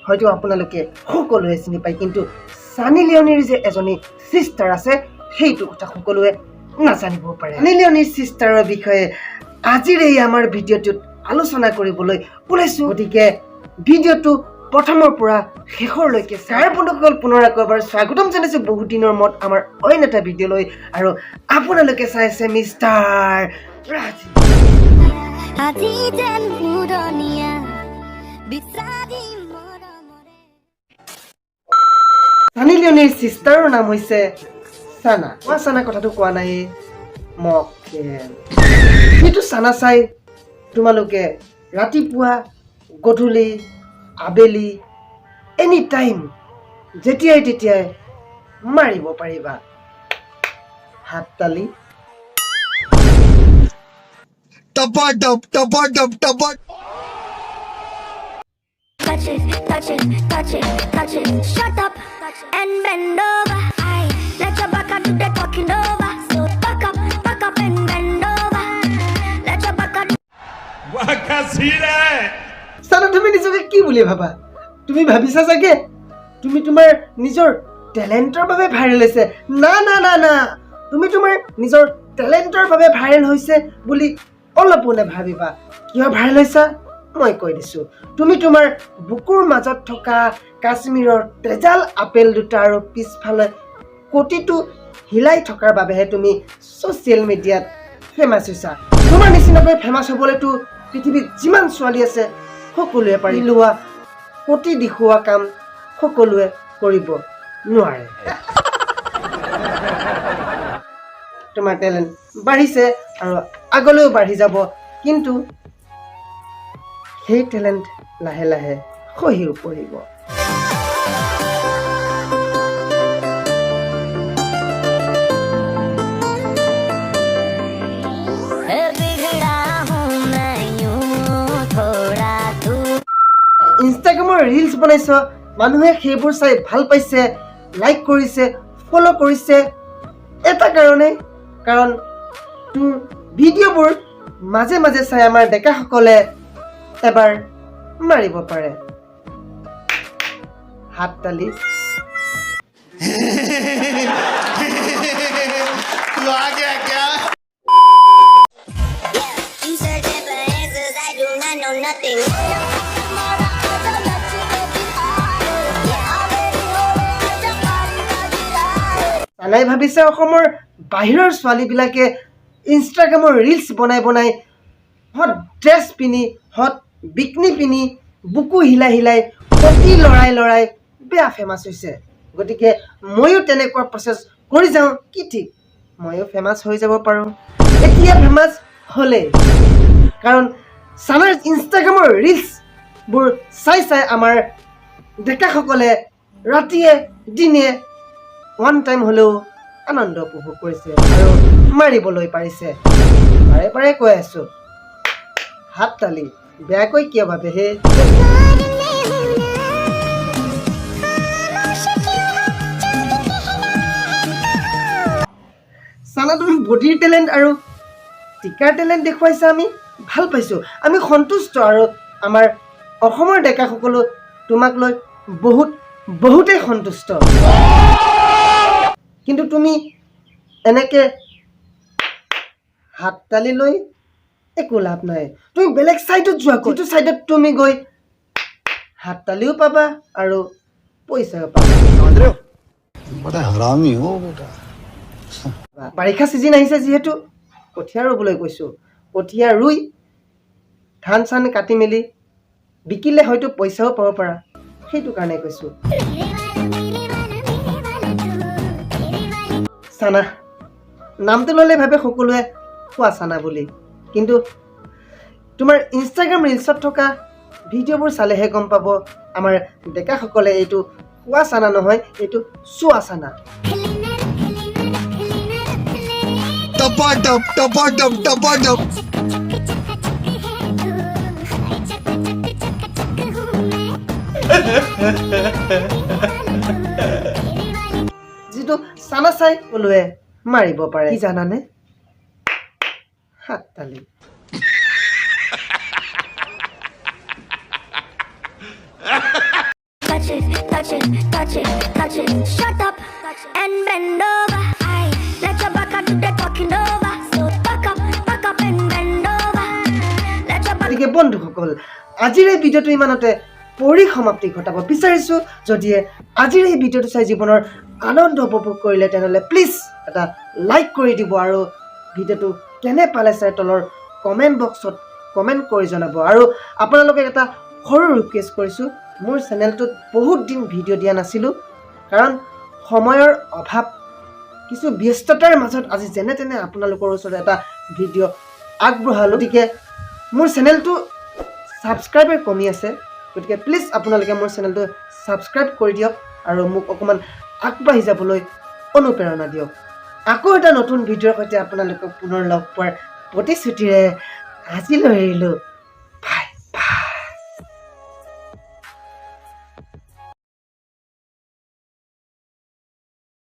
হয়তো আপোনালোকে সকলোৱে চিনি পায়, কিন্তু ছানী লিয়নিৰ যে এজনী ছিষ্টাৰ আছে সেইটো কথা সকলোৱে নাজানিব পাৰে। ছানী লিয়নিৰ ছিষ্টাৰৰ বিষয়ে আজিৰ এই আমাৰ ভিডিঅ'টোত আলোচনা কৰিবলৈ ওলাইছোঁ। গতিকে ভিডিঅ'টো প্ৰথমৰ পৰা শেষৰলৈকে চাই বন্ধুসকল, পুনৰ আকৌ এবাৰ স্বাগতম জনাইছোঁ বহুত দিনৰ মূৰত আমাৰ অইন এটা ভিডিঅ'লৈ আৰু আপোনালোকে চাইছে মিষ্টাৰ ৰাজীৱ। আজি যেন উৰণীয়া বিচাৰি মৰমৰে। ছানী লিয়নিৰ ছিষ্টাৰৰ নাম হৈছে চানা। কোৱা চানা কথাটো কোৱা নাই মকেল। সেইটো চানা চাই তোমালোকে ৰাতিপুৱা, গধূলি, আবেলি, এনি টাইম, যেতিয়াই তেতিয়াই মাৰিব পাৰিবা হাত তালি। टपाटप टपाटप टपा। Touch it, touch it, touch it, touch it. Shut up and bend over. I let your back do the talking over. So back up and bend over. Let your back do वाह क्या scene है! চানা, তুমি নিজকে কি বুলি ভাবা? তুমি ভাবিছা চাগে তুমি তোমাৰ নিজৰ টেলেণ্টৰ বাবে ভাইৰেল হৈছে। না না না না, তুমি তোমাৰ নিজৰ টেলেণ্টৰ বাবে ভাইৰেল হৈছে বুলি অলপো নাভাবিবা। কিয় ভাইৰেল হৈছা মই কৈ দিছোঁ। তুমি তোমাৰ বুকুৰ মাজত থকা কাশ্মীৰৰ তেজাল আপেল দুটা আৰু পিছফালে কটিটো হিলাই থকাৰ বাবেহে তুমি ছ'চিয়েল মিডিয়াত ফেমাছ হৈছা। তোমাৰ নিচিনাকৈ ফেমাছ হ'বলৈতো পৃথিৱীত যিমান ছোৱালী আছে সকলোৱে পাৰি লোৱা কটি দেখুওৱা কাম সকলোৱে কৰিব নোৱাৰে। তোমাৰ টেলেণ্ট বাঢ়িছে আৰু আগলৈও বাঢ়ি যাব, কিন্তু সেই টেলেণ্ট লাহে লাহে খহিও পৰিব। बिगड़ा हूँ मैं यूं थोड़ा तू। ইনষ্টাগ্ৰামৰ ৰিলছ বনাইছ, মানুহে সেইবোৰ চাই ভাল পাইছে, লাইক কৰিছে, ফ'ল' কৰিছে এটা কাৰণে, কাৰণ তোৰ ভিডিঅ'বোৰ মাজে মাজে চাই আমাৰ ডেকাসকলে এবাৰ মাৰিব পাৰে হাত তালি। तू आ गया क्या? You searching for answers, I do not know nothing. চানাই ভাবিছে অসমৰ বাহিৰৰ ছোৱালীবিলাকে ইনষ্টাগ্ৰামৰ ৰিলছ বনাই বনাই হট ড্ৰেছ পিন্ধি, হট বিকনি পিন্ধি, বুকু হিলাই হিলাই, কটি লৰাই লৰাই বেয়া ফেমাছ হৈছে, গতিকে ময়ো তেনেকুৱা প্ৰচেছ কৰি যাওঁ, কি ঠিক ময়ো ফেমাছ হৈ যাব পাৰোঁ। এতিয়া ফেমাছ হ'লেই, কাৰণ চানাৰ ইনষ্টাগ্ৰামৰ ৰিলছবোৰ চাই চাই আমাৰ ডেকাসকলে ৰাতিয়ে দিনে ওৱান টাইম হ'লেও আনন্দ উপভোগ কৰিছে আৰু মাৰিবলৈ পাৰিছে। বাৰে বাৰে কৈ আছোঁ, হাত তালি। বেয়াকৈ কিয় ভাবে হে? চানা, তুমি বডিৰ টেলেণ্ট আৰু টিকাৰ টেলেণ্ট দেখুৱাইছা, আমি ভাল পাইছোঁ, আমি সন্তুষ্ট আৰু আমাৰ অসমৰ ডেকাসকলো তোমাক লৈ বহুত বহুতেই সন্তুষ্ট। কিন্তু তুমি এনেকৈ হাত তালি লৈ একো লাভ নাই। তুমি বেলেগ ছাইডত যোৱা, যিটো ছাইডত তুমি গৈ হাত তালিও পাবা আৰু পইচাও পাবা। बड़ा हरामी हो बेटा। বাৰিষা ছিজন আহিছে যিহেতু কঠীয়া ৰুবলৈ কৈছোঁ। কঠীয়া ৰুই ধান চান কাটি মেলি বিকিলে হয়তো পইচাও পাব পাৰা, সেইটো কাৰণে কৈছোঁ। চানা নামটো ল'লে ভাবে সকলোৱে খোৱা চানা বুলি, কিন্তু তোমাৰ ইনষ্টাগ্ৰাম ৰিলছত থকা ভিডিঅ'বোৰ চালেহে গম পাব আমাৰ ডেকাসকলে এইটো খোৱা চানা নহয়, এইটো চোৱা চানা। टपाटप टपाटप टपाटप। যিটো চানা চাই সকলোৱে মাৰিব পাৰে, কি জানানে? হাত তালি। Touch it, touch it, touch it. Shut up and bend over. I let your back do the talking over. So back up and bend over. Let your back গতিকে বন্ধুসকল, আজিৰ এই ভিডিঅ'টো ইমানতে পৰিসমাপ্তি ঘটাব বিচাৰিছোঁ। যদিহে আজিৰ এই ভিডিঅ'টো চাই জীৱনৰ আনন্দ উপভোগ কৰিলে, তেনেহ'লে প্লিজ এটা লাইক কৰি দিব আৰু ভিডিঅ'টো কেনে পালে চাই তলৰ কমেণ্ট বক্সত কমেণ্ট কৰি জনাব। আৰু আপোনালোকে এটা সৰু ৰিকুৱেষ্ট কৰিছোঁ, মোৰ চেনেলটোত বহুত দিন ভিডিঅ' দিয়া নাছিলোঁ, কাৰণ সময়ৰ অভাৱ, কিছু ব্যস্ততাৰ মাজত আজি যেনে তেনে আপোনালোকৰ ওচৰত এটা ভিডিঅ' আগবঢ়ালোঁ। গতিকে মোৰ চেনেলটো ছাবস্ক্ৰাইবাৰ কমি আছে, গতিকে প্লিজ আপোনালোকে মোৰ চেনেলটো ছাবস্ক্ৰাইব কৰি দিয়ক আৰু মোক অকণমান আগবাঢ়ি যাবলৈ অনুপ্ৰেৰণা দিয়ক। আকৌ এটা নতুন ভিডিঅ'ৰ সৈতে আপোনালোকক পুনৰ লগ পোৱাৰ প্ৰতিশ্ৰুতিৰে আজিলৈ এৰিলোঁ।